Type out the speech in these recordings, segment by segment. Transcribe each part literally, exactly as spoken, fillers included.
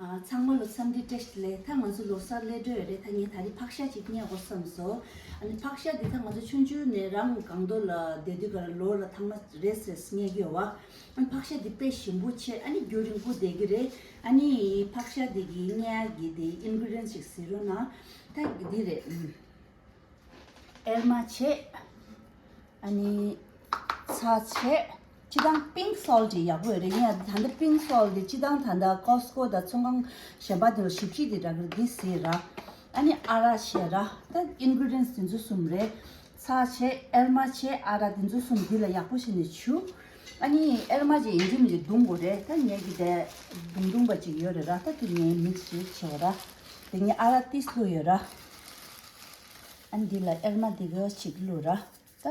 ཨ། ཚང་མ་ལ་འཚམས་འདྲི་བཀྲ་ཤིས་བདེ་ལེགས། ད་ང་ཚོ་ལོ་གསར་སླེབས་འགྲོ་ཡོད་རེད། ད་ངས་ད་རེས་ཕག་ཤ་ཅིག་རྙེད་དགོས་བསམ་སོང་། ཨ་ནི་ཕག་ཤ་འདི་ད་ང་ཚོ་ཆུང་ཆུང་ནས་རང་སྒང་ཏོག་ལ་བསྡད་དུས་ཀ་ལ་ལོ་ལ་ཐེངས་མ་རེ་ཟེར་རྙེད་ཀྱི་ཡོད་བ། ཨ་ནི་ཕག་ཤ་འདི་དཔེ་ཞིམ་པོ་བྱས། ཨ་ནི་རྒྱུན་རིང་པོ་བསྡད་ཀྱི་རེད། ཨ་ནི་ཕག་ཤ་འདི་གི་རྙེད་ཡག་གི་དེ་ཨིན་གྷི་རི་ཌི་ཡན་ཊི་ཅིག་གཟིགས་རོགས་གནང་། ད་འདི་རེད། ཨེར་མ་བྱས། ཨ་ནི་ཚྭ་བྱས། སྤྱིར་བཏང་པིང་ཀི་སོལ་ཊི་ཡག་པོ་ཡོད་རེད། ཡིན་ཡང་ད་ལྟ་པིང་ཀི་སོལ་ཊི་སྤྱིར་བཏང་ད་ལྟ་ཀོ་སི་ཀོ་དང་ཚོང་ཁང་གཞན་པ་དེ་ལ་ཞིབ་ཕྲ་དེ་འདྲ་གི་འདི་ཟེར་ར། ཨ་ནི་ཨ་རག་བྱས་ར། ད་ཨིན་གྷི་རི་ཌི་ཡན་ཊི་དེ་ཚོ་གསུམ་རེད། ཚྭ་བྱས། ཨེར་མ་བྱས། ཨ་རག་དེ་ཚོ་གསུམ་འདི་ལ་ཡག་པོ་བྱས་ནས་བྱུག་ཨ་ནི་ཨེར་མ་ཅིག་ཡིན་གཅིག་མིན་གཅིག་བརྡུང་དགོས་རེད། ད་ངས་ཀྱི་དེ་བརྡུང་བརྡུང་པ་ཅིག་ཡོད་རེད་ར། ད་དེ་ངས་མིག་སི་ཅིག་བྱས་ར། དེ་ངས་ཨ་རག་ཏིས་བླུགས་ཡོད་ར། ཨ་ནི་འདི་ལ་ཨེར་མ་འདི་ག་ཅིག་བླུགས་ར། ད་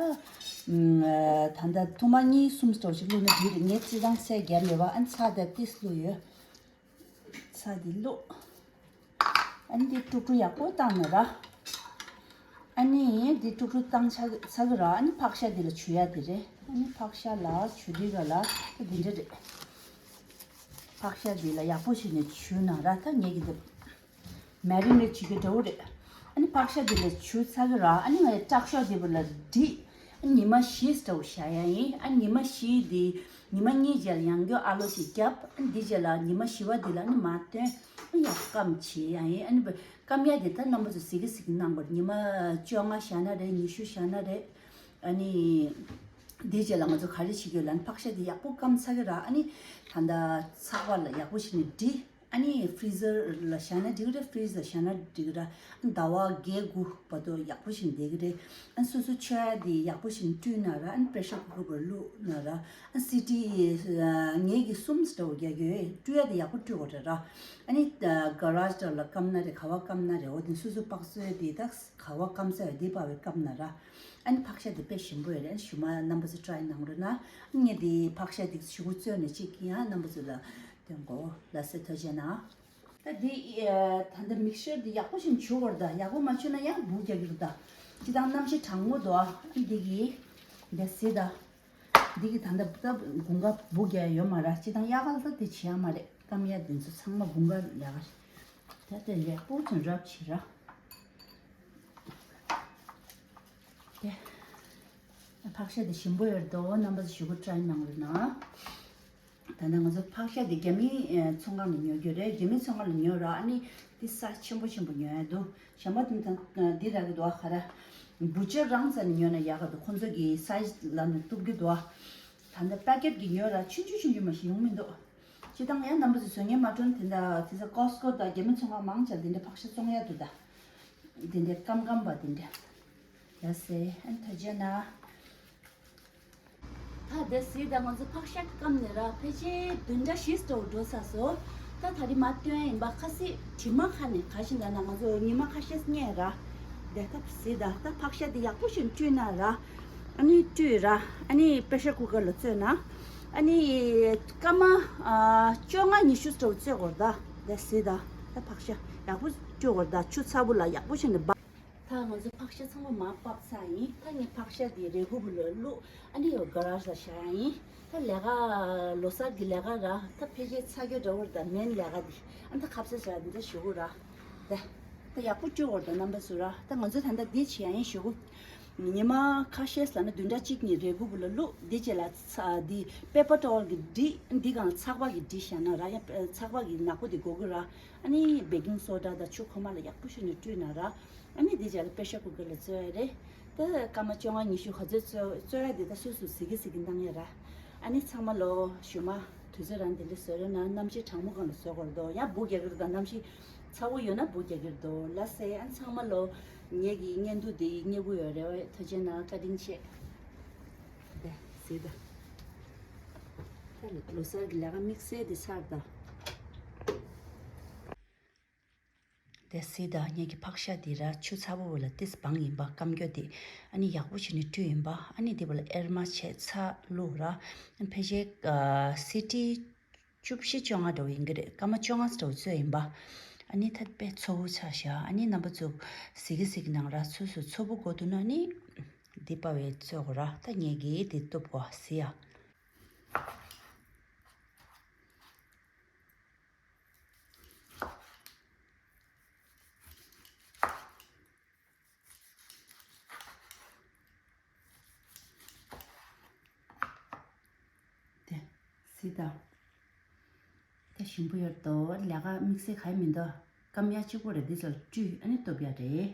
ད་ལྟ་ཐུར་མ་གཉིས་གསུམ་ཙམ་ཞིག་བླུགས་ན་འགྲིག་རེད། ངས་སྤྱིར་བཏང་ཚྭ་བརྒྱབ་ཡོད་པ། ཨ་ནི་ཚྭ་དེ་ཏིས་བླུགས་ཡོད། ཚྭ་འདི་བླུགས། ཨ་ནི་འདི་དཀྲུག་དཀྲུག་ཡག་པོ་བཏང་ན་ར། ཨ་ནི་འདི་དཀྲུག་དཀྲུག་བཏང་ཚར་ཚར་གི་ར། ཨ་ནི་ཕག་ཤ་འདི་ལ་བྱུག་ཡ་འདི་རེད། ཨ་ནི་ཕག་ཤ་ལ་བྱུག་དུས་ག་ལ་འདི་འདྲ་རེད། ཕག་ཤ་འདི་ལ་ཡག་པོ་བྱས་ནས་བྱུག་ན་ར། ད་ངས་ཀྱི་འདི་མེ་རི་ནེ་ཊི་བྱེད་རྒྱུ་འདྲ་བོ་རེད། ཨ་ནི་ཕག་ཤ་འདི་ལ་བྱུག་ཚར་གི་ར། ཨ་ནི་ང་ཡི་དྲག་ཤོས་འདི་བ་ལ་སྒྲིག་ཨ་ཉི་མ་བཞི་ཙམ་བཞག་ཡ་ཡིན། ཨ་ཉི་མ་བཞི་འདི་ཉི་མ་གཉིས་རྗེས་ལ་ཡང་བསྐྱར་ཨ་ལོ་ཞིག་བརྒྱབ། ཨ་འདི་རྗེས་ལ་ཉི་མ་བཞི་པ་འདི་ལ་ཨ་ནི་མར་བཏོན། ཨ་ཡག་སྐམ་བྱེད་ཡ་ཡིན། ཨ་ནི་སྐམ་ཡ་འདི་ད་རྣམ་པ་ཚོ་གཟིགས་ཀྱི་གཟིགས་ཀྱི་གནང་དགོས། ཉི་མ་བཅོ་ལྔ་བཞག་ན་རེད། ཉི་ཤུ་བཞག་ན་རེད། ཨ་ནི་འདི་རྗེས་ལ་ང་ཚོ་ག་རེ་བྱེད་ཀྱི་ཡོད་ལབ་ན། ཕག་ཤ་འདི་ཡག་པོ་སྐམ་ཚར་གི་ར། ཨ་ནི་ད་ལྟ་ཚགས་པར་ལ་ཡག་པོ་བྱས་ནས་སྒྲིག་ཨ་ནི་ཕི་རི་ཛར་ལ་བཞག་ན་འགྲིག་རེད། ཕི་རི་ཛར་ལ་བཞག་ན་འགྲིག་ར། ཟླ་བ་བརྒྱད་དགུ་བར་དུ་ཡག་པོ་ཞིག་བསྡད་ཀྱི་རེད། ཨ་སོ་སོ་མཆོད་ཡ་དེ་ཡག་པོ་ཞིག་བཀྲུས་ན་ར། ཨ་ནི་པེ་རེ་ཤར་ཀུ་ཀར་བར་བླུགས་ན་ར། ཨ་སི་ཊི་ངེད་ཀྱི་གསུམ་ཙམ་རྒྱག་གི་ཡོད། བཀྲུ་ཡ་དེ་ཡག་པོ་བཀྲུ་དགོས་རེད་ར། ཨ་ནི་ག་རེ་ཇི་ལ་སྐམ་ན་རེད། ག་བ་སྐམ་ན་རེད། འོ་དེ་སོ་སོ་པགས་བཟོས་དེ་ད་ག་བ་སྐམ་ས་ཡོད་དེ་པ་བས་སྐམ་ན་ར། ཨ་ནི་ཕག་ཤ་དེ་དཔེ་ཞིམ་པོ་ཡོད་རེད། ཨ་ནི་ཞུ་མ་རྣམ་པ་ཚོ་ཊ་རའི་གནང་རོགས་གནང་། ཨ་ངས་དེ་ཕག་ཤ་དེ་ཞུ་གུ་བཙོས་ནས་ཅིག་ཡང་རྣམ་པ་ཚོ་ལ་སྟོན་གོ། ལ་སེ་ཐོ་ཅེ་ན། ད་འདི་ཨ་ད་ལྟ་མིག་སི་ཅར་འདི་ཡག་པོ་ཞིག་བྱུག་དགོས་རེད་ད། ཡག་པོ་མ་བྱུག་ན་ཡང་སྦུག་རྒྱག་གི་རེད་ད། སྤྱིར་བཏང་གནམ་གཤིས་གྲང་མོ་འདུག་ཨ་འདི་གི་འདི་གཟིགས་ད། འདི་གི་ད་ལྟ་ད་དགུན་ཁ་སྦུག་རྒྱག་ཡོད་མ་རེད། སྤྱིར་བཏང་དབྱར་ཁ་ལ་ད་འདི་བྱེད་ཡ་མ་རེད། སྐམ་ཡ་འདི་ཚོ་ཚང་མ་དགུན་ཁ་ལས་ཀ་རེད། ད་ལྟ་ཡག་པོ་ཅིག་རབ་བྱེད་ར། དེ། ཕག་ཤ་དེ་ཞིམ་པོ་ཡོད་དོ། རྣམ་པ་ཚོ་ཞུ་གུ་ཊ་རའི་གནང་རོགས་གནང་། ད་ནང་ང་ཚོ་ཕག་ཤ་དེ་རྒྱ་མིའི་ཨ་ཚོང་ཁང་ནས་ཉོ་རྒྱུ་རེད། རྒྱ་མིའི་ཚོང་ཁང་ནས་ཉོ་ར། ཨ་ནི་དེ་ས་ཆེན་པོ་ཆེན་པོ་ཉོ་ཡ་འདུག་གཞན་པ་དེ་དང་འདི་རག་གི་འདུག་ཨ་ག་ར། བུ་ཅར་རང་ས་ནས་ཉོ་ན་ཡག་ག་འདུག་ཁོང་ཚོ་གི་སའི་ཛི་ལབ་ནས་གཏུབ་གི་འདུག་ད་ལྟ་པེ་ཀེཊ་གི་ཉོ་ར། ཆུང་ཆུང་ཆུང་ཆུང་མ་ཞིག་ཡོང་མི་འདུག་སྤྱིར་བཏང་ཡང་རྣམ་པ་ཚོས་བཟོ་མཁན་མ་སྤྲོ་ན་དེ་འདྲ་དེ་ཚོ་ཀོ་སི་ཀོ་དང་རྒྱ་མི་ཚོང་ཁང་མང་ཆེ་བ་དེ་འདྲ་ཕག་ཤ་བཙོང་ཡ་འདུག་ད། དེ་འདྲ་སྐམ་སྐམ་པ་དེ་འདྲ། ཡ་སེ་ཨན་ཐ་ཇེ་ན། ད་དེ་སི་ད་ང་ཚོ་ཕག་ཤ་སྐམ་ནས་ར་ཕལ་ཆེར་བདུན་ཕྲག་བཞི་ཙམ་འགྲོ་ཚར་སོང་། ད་ད་རེས་མར་བཏོན་ཡིན་པ། ཁ་སང་དྲི་མ་ཁ་ནས་ག་ཞིག་ད་ན་ང་ཚོ་ཉི་མ་ཁ་ཤས་སྔས་ར། དེ་ད་སི་ད་ད་ཕག་ཤ་དེ་ཡག་པོ་ཞིག་བཀྲུས་ན་ར། ཨ་ནི་བཀྲུས་ར། ཨ་ནི་པེ་ཤར་ཀུ་ཀར་ལ་བཙོས་ན། ཨ་ནི་སྐར་མ་ཨ་བཅོ་ལྔ་ཉི་ཤུ་ཙམ་བཙོས་དགོས་རེད་ད། དེ་སི་ད་ད་ཕག་ཤ་ཡག་པོ་བཀྲུ་དགོས་རེད་ད། ཆུ་ཚ་པོ་ལ་ཡག་པོ་བྱས་ནས་སྦ། ད་ང་ཚོ་ཕག་ཤ་ཚང་མ་མར་ཕབ་ཚར་ཡིན། ད་ངས་ཕག་ཤ་དེ་རས་ཁུག་པ་ལ་བླུགས། ཨ་ནི་ཡོ་ག་ར་ཇི་ལ་བཞག་ཡ་ཡིན། ད་ལས་ཀ་ལོ་གསར་གྱི་ལས་ཀ་ར། ད་ཕལ་ཆེར་ཚ་གྱང་འདྲ་བོ་རེད་ད། མེན་ལས་ཀ་དེ། ཨ་ད་ཁ་ཟས་ཟ་འདི་འདྲ་ཞུ་གི་ར། ད་ད་ཡག་པོ་བཀྲུ་དགོས་རེད་ད་རྣམ་པ་ཚོ་ར། ད་ང་ཚོ་ད་ལྟ་འདི་བྱེད་ཡ་ཡིན་ཞུ་གི། ཉི་མ་ཁ་ཤས་ལ་ན་བདུན་ཕྲག་གཅིག་གཉིས་རས་ཁུག་པ་ལ་བླུགས། འདི་རྗེས་ལ་ཚ་འདི་པེ་པར་ཊོ་ཝལ་གྱིས་སྒྲིག་འདི་སྒང་ཚགས་པར་གྱིས་སྒྲིག་བཞག་ན་ར། ཡང་ཚགས་པར་གྱི་ནག་པོ་དེ་དགོས་གི་ར། ཨ་ནི་བེ་ཀིང་སོ་ཌ་དང་ཆུ་ཁོལ་མ་ལ་ཡག་པོ་ཞིག་ནས་བཀྲུས་ན་ར། ཨ་ནི་འདི་རྗེས་ལ་པེ་ཤར་ཀུ་ཀར་ལ་བཙོས་ཡ་རེད། ད་སྐར་མ་བཅོ་ལྔ་ཉི་ཤུ་ག་ཚོད་བཙོས་བཙོས་ཡ་འདི་ད་སོ་སོ་གཟིགས་ཀྱི་གཟིགས་ཀྱི་གནང་ཡ་ར། ཨ་ནི་ཚང་མ་ལོ་ཞུ་མ་དུས་ཚོད་རང་དེ་འདྲ་བཟོས་རོགས་གནང་། གནམ་གཤིས་གྲང་མོ་སྒང་ལ་བཟོ་དགོས་རེད་དོ། ཡང་སྦུག་རྒྱག་གི་རེད་ད། གནམ་གཤིས་ཚ་བོ་ཡོད་ན་སྦུག་རྒྱག་གི་རེད་དོ། ལ་སེ་ཨ་ཚང་མ་ལོ་ངེད་ཀྱི་བརྙན་ཐུང་འདི་མཉེས་པོ་ཡོད་རེད་བས། ཐུགས་རྗེ་གནང་། བཀའ་དྲིན་ཆེ། དེ་སི་ད། ད་ལོ་གསར་གྱི་ལས་ཀ་དམིགས་བསལ་དེ་ཚར་ད། དེ་སི་ད་ངེད་ཀྱི་ཕག་ཤ་དེ་ར་ཆུ་ཚ་པོ་བོ་ལ་ཏིས་སྦངས་ཡིན་པ། སྐམ་རྒྱུ་དེ་ཨ་ནི་ཡག་པོ་བྱས་ནས་བཀྲུས་ཡིན་པ། ཨ་ནི་དེ་བོ་ལ་ཨེར་མ་བྱས་ཚྭ་བླུགས་ར། ཕལ་ཆེར་ཨ་སི་ཊི་བཅུ་བཞི་བཅོ་ལྔ་འདྲ་བོ་ཡིན་གྱི་རེད། སྐར་མ་བཅོ་ལྔ་འདྲ་བོ་བཙོས་ཡིན་པ། ཨ་ནི་ད་དཔེ་ཚ་བོ་ཆགས་ཤག་ཨ་ནི་རྣམ་པ་ཚོ་གཟིགས་ཀྱི་གཟིགས་ཀྱི་གནང་ར། ཚོས་སུ་ཚ་པོ་དགོས་འདུག་ན་ནི་འདི་པ་བས་བཙོས་དགོས་ར། ད་ངེད་ཀྱིས་འདི་གཏུབ་དགོས་ཟེར་ཡ། ཚིག་དང་། ད་ཞིམ་པོ་ཡོད་དོ། ལས་ཀ་དམིགས་བསལ་ག་ཡེ་མི་འདུག་སྐམ་ཡག་གཅིག་པོ་རེད། འདི་ཚོ་བཀྲུས་ཨ་ནི་སྟོབ་ཡག་རེད།